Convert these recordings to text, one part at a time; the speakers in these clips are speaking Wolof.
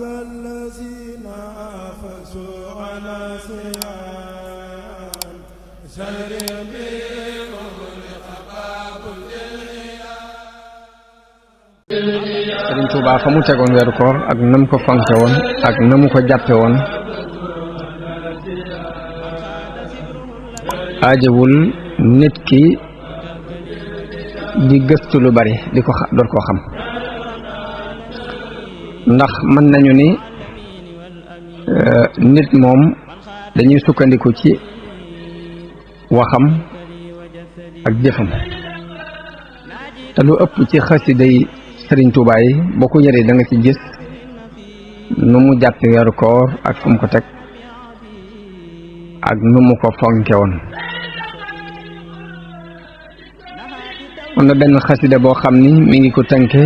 الذين آفسوا على سيان سرهم Sëriñ Tuubaa fa mu tegoon weeru koor ak na mu ko fonke woon ak na mu ko jàppe woon aajewul nit ki di gëstu lu bari di ko door koo xam ndax mën nañu ni nit moom dañuy sukkandiku ci waxam ak jëfam te lu ëpp ci xasida yi Sëriñ Tuubaa yi boo ko yëree da nga ci gis nu mu jàppe weeru koor ak fu mu ko teg ak nu mu ko fonke woon am na benn xasida boo xam ni mi ngi ko tënke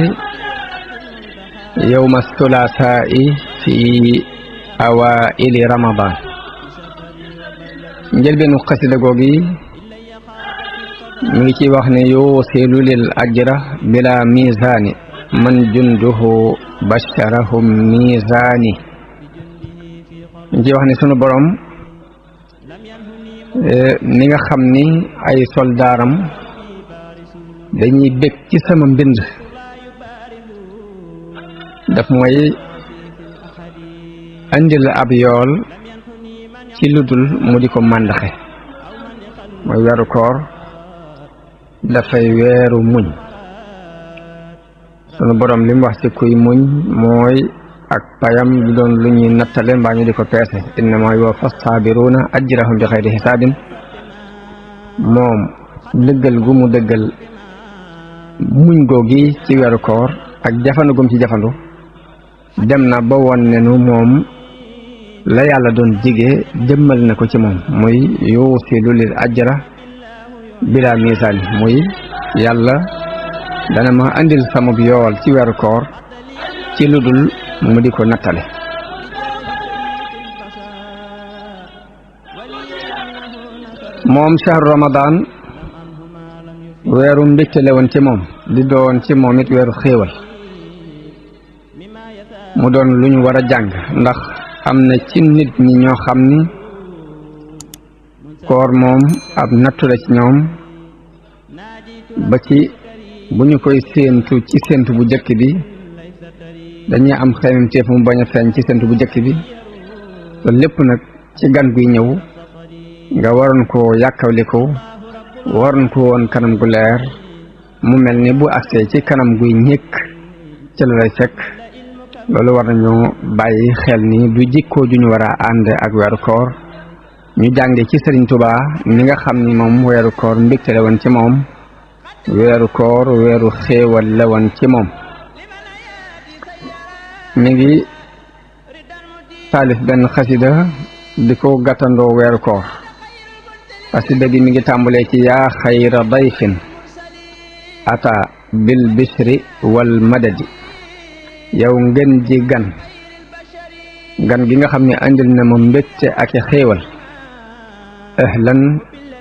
yawma thulatha'i fi awaili ramadan njëlbeenu xasida googi mi ngi ciy wax ne yuusilu lil ajra bila mizaani man junduhu basharahum mizaani mi ngi ciy wax ne sunu borom ni nga xam ni ay soldaaram dañuy bég ci sama mbind daf mooy andil ab yool ci ludul mu di ko màndaxe mooy weeru koor dafay weeru muñ sunu borom li mu wax ci kuy muñ mooy ak payam du doon lu ñuy nattale mbaa ñu di ko peese innama yuwaffa saabiruna ajrahum bi xayri xisaabin moom dëggal gu mu dëggal muñ googi ci weeru koor ak jafandu gum ci jafandu dem na ba won ne nu moom la yàlla doon jige jëmmal na ko ci moom muy yuusilu lil ajra bila misaal muy yàlla dana ma andil sama yool ci weeru koor ci lu dul mu di ko nattale moom shahru ramadan weeru mbégte la woon ci moom di doon ci moom it weeru xéewal mu doon lu ñu war a jàng ndax am na ci nit ñi ñoo xam ni koor moom ab nattu la ci ñoom ba ci bu ñu koy séentu ci séentu bu jëkk bi dañuy am xememteef mu bañ a feeñ ci séentu bu jëkk bi te lépp nag ci gan guy ñëw nga waroon koo yàkkawliko waroon ko woon kanam gu leer mu mel ni bu agsee ci kanam guy ñëkk ci la lay fekk loolu war nañoo bàyyi xel ni du jikkoo ju ñu war a ànd ak weeru koor ñu jànge ci Sëriñ Tuubaa ni nga xam ni moom weeru koor mbégte la woon ci moom weeru koor weeru xéewal la woon ci moom mi ngi taalif benn xasida di ko gàttandoo weeru koor xasida gi mi ngi tàmbalee ci yaa xayra dayfin ata bil bishri wal madadi yow ngeen ji gan gi nga xam ne andil na ma mbégte ak i xéewal ahlan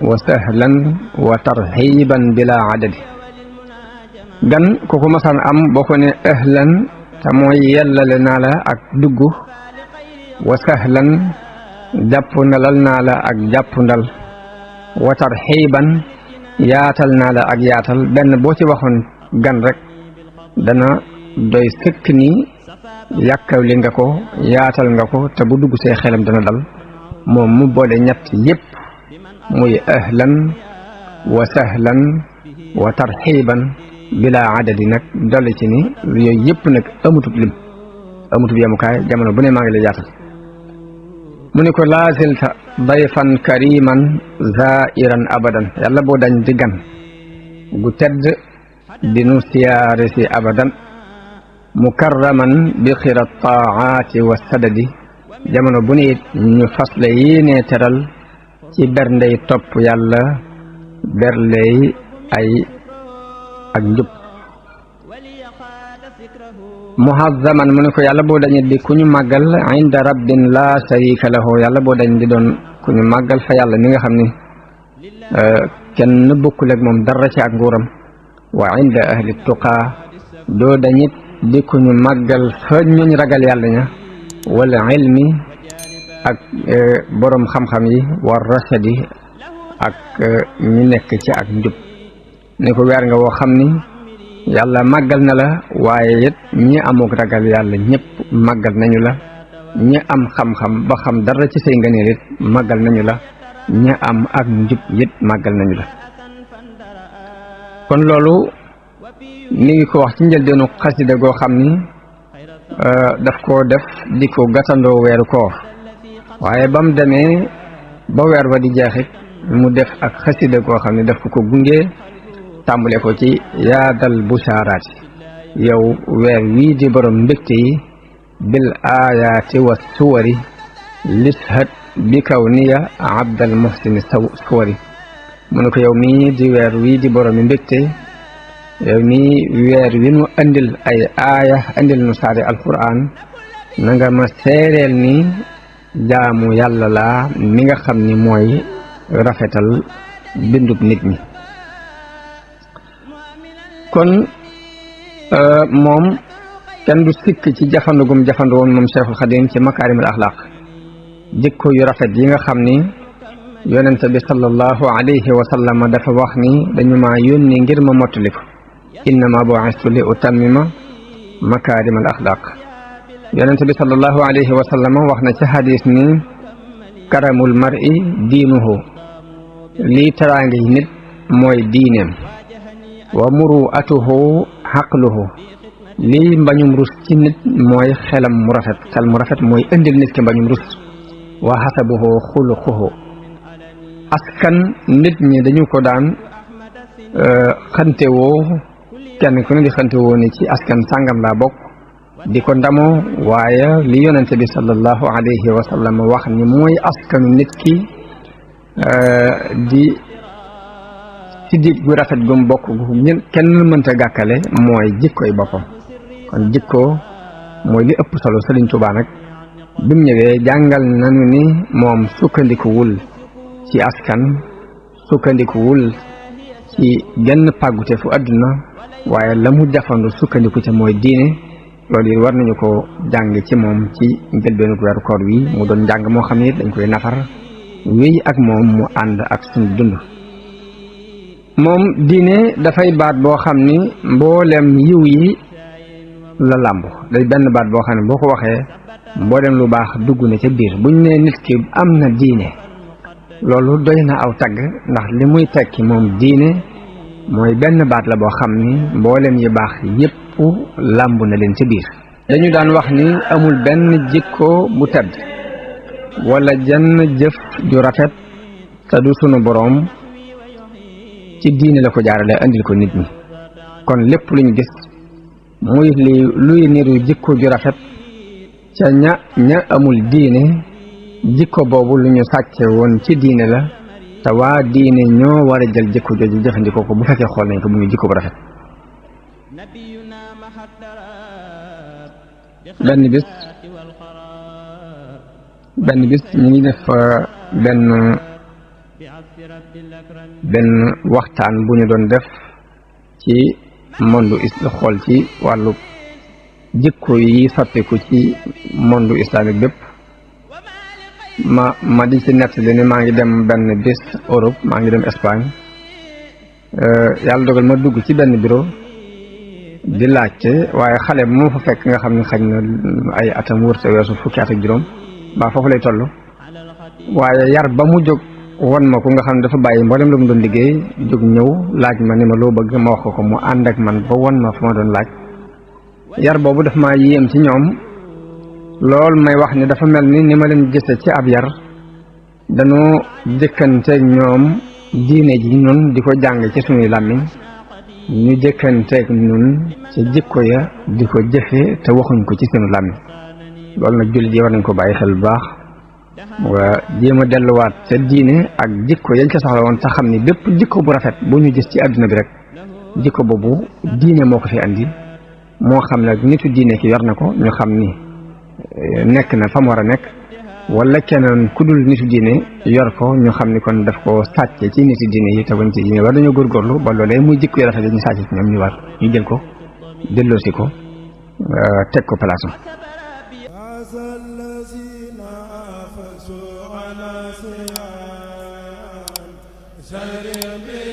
wa sahlan wa tarxiban bila adadi gan ku ko masaan am boo ko ne ahlan te mooy yellale naa la ak dugg wa sahlan jàpp ndalal naa la ak jàpp ndal wa tarxiban yaatal naa la ak yaatal benn boo ci waxoon gan rek dana doy sëkk ni yàkkawli nga ko yaatal nga ko te bu dugg see xelam dana dal moom mu boole ñett yépp muy ahlan wa sahlan wa tarxiban bila adadi nag dolli ci ni yooyu yépp nag amutub lim amutub yemukaay jamono bu ne maa ngi lay yaatal mu ni ko laasilta dayfan kariman zairan abadan yàlla boo dañ di gan gu tedd di nu siyaare si abadan mukarraman bi xira taaati wa sadadi jamono bu ne it ñu fasle yéenee teral ci berndey topp yàlla berley ay ak njub muhazzaman mu ne ko yàlla boo dañit di ku ñu màggal inda rabbin la sharika lahu yàlla boo dañ di doon ku ñu màggal fa yàlla mi nga xam ni kenn bokkul ak moom dara ci ak nguuram wa inda ahli tuqaa doo dañit di ko ñu màggal fa ñooñ ragal yàlla ña wala ilmi ak borom xam-xam yi war rashadi ak ñi nekk ci ak njub ne ko weer nga woo xam ni yàlla màggal na la waaye it ñi amuk ragal yàlla ñëpp màggal nañu la ñi am xam-xam ba xam dara ci say ngëneel it màggal nañu la ñi am ak njub it màggal nañu la kon loolu ni ngi ko wax ci njëlbeenu xasida goo xam ni daf koo def di ko gàttandoo weeru koor waaye ba mu demee ba weer wa di jeexit mu def ak xasida goo xam ne daf ko gunge tàmbale ko ci yaadal bushaaraati yow weer wii di borom mbégte yi bil aayaati wa suwari lishat bi kaw niya abdal muhsini suwari mu ne ko yow mii di weer wii di borom mbégte yow mii weer wi nu andil ay aaya andil nu saari alquran na nga ma seereel ni jaamu yàlla laa mi nga xam ni mooy rafetal bindub nit ñi kon moom kenn du sikk ci jafandugum jafandu woon moom Cheikhul Khadim ci makaarimul axlaaq jikko yu rafet yi nga xam ni yonent bi sallallahu alayhi wa sallam dafa wax ni dañu ma yónni ngir ma mottali ko innama bu'istu li utammima makaarimal axlaaq yonent bi sallallahu alayhi wa sallam wax na ci hadis ni karamul mar'i diinuhu lii taraange yi nit mooy diineem wa muru'atuhu xaqluhu lii mbañum rus ci nit mooy xelam mu rafet xel mu rafet mooy indil nit ki mbañum rus wa xasabuhu xuluquhu askan nit ñi dañu ko daan xantewoo kenn ku ne di xantewoo ni ci askan sàngam laa bokk di ko ndamoo waaye li yonente bi sallallahu alayhi wa sallam wax ni mooy askanu nit ki di ci dig gu rafet gum bokk gu kenn mënta gàkkale mooy jikkoy boppam kon jikko mooy li ëpp solo Sëriñ Tuubaa nag bi mu ñëwee jàngal nañu ni moom sukkandikuwul ci askan sukkandikuwul ci genn pàggute fu àdduna waaye la mu jafandu sukkandiku ca mooy diine loolu yi war nañu ko jàng ci moom ci njëlbeenu weeru koor wi mu doon njàng moo xam ne dañ koy nafar wéy ak moom mu ànd ak suñu dund moom diine dafay baat boo xam ni mboolem yiw yi la làmb day benn baat boo xam ne boo ko waxee mboolem lu baax dugg na ca biir buñ ne nit ki am na diine loolu doy na aw tagg ndax li muy tekki moom diine mooy benn baat la boo xam ni mboolem yi baax yépp làmb na leen ca biir dañu daan wax ni amul benn jikko bu tedd wala jenn jëf ju rafet te du sunu boroom ci diine la ko jaarale andil ko nit ñi kon lépp luñ gis muy luy niru jikko ju rafet ca ña amul diine jikko boobu lu ñu sàcce woon ci diine la te waa diine ñoo war a jël jikko jooju jëfandikoo ko bu fekkee xool nañ ko mu ngi jikko bu rafet benn bis ñu ngi def benn waxtaan bu ñu doon def ci monde xool ci wàllu jikko yi soppiku ci monde islamique bépp ma di ci nettali ni maa ngi dem benn bis Europe maa ngi dem Espagne yàlla dogal ma dugg ci benn bureau di laajte waaye xale bu moo fa fekk nga xam ne xañ na ay atam wërta weesu fukki at ak juróom mbaa foofu lay toll waaye yar ba mu jóg won ma ko nga xam ne dafa bàyyi mboolem lu mu doon liggéey jóg ñëw laaj ma ni ma loo bëgg ma wax ko mu ànd ak man ba won ma fu ma doon laaj yar boobu daf maa yéem ci ñoom lool may wax ni dafa mel ni ma leen gise ci ab yar dañoo jëkkanteeg ñoom diine ji ñun di ko jàng ci suñuy làmmiñ ñu jëkkanteeg ñun ci jikko ya di ko jëfe te waxuñ ko ci suñu làmmiñ loolu nag jullit yi war nañ ko bàyyi xel bu baax waa jéem a delluwaat ca diine ak jikko yañ ca soxla woon te xam ni bépp jikko bu rafet bu ñu gis ci àdduna bi rek jikko boobu diine moo ko fi andi moo xam nag nitu diine ki yor na ko ñu xam ni nekk na fa mu war a nekk wala keneen ku dul nitu diine yor ko ñu xam ni kon daf ko sàcce ci nitu diine yi te bañ ci diine war nañoo góorgóorlu ba loolee muy jikko yu rafet yi ñu sàcce ci ñoom ñu war ñu jël ko delloosi ko teg ko palaasam. سري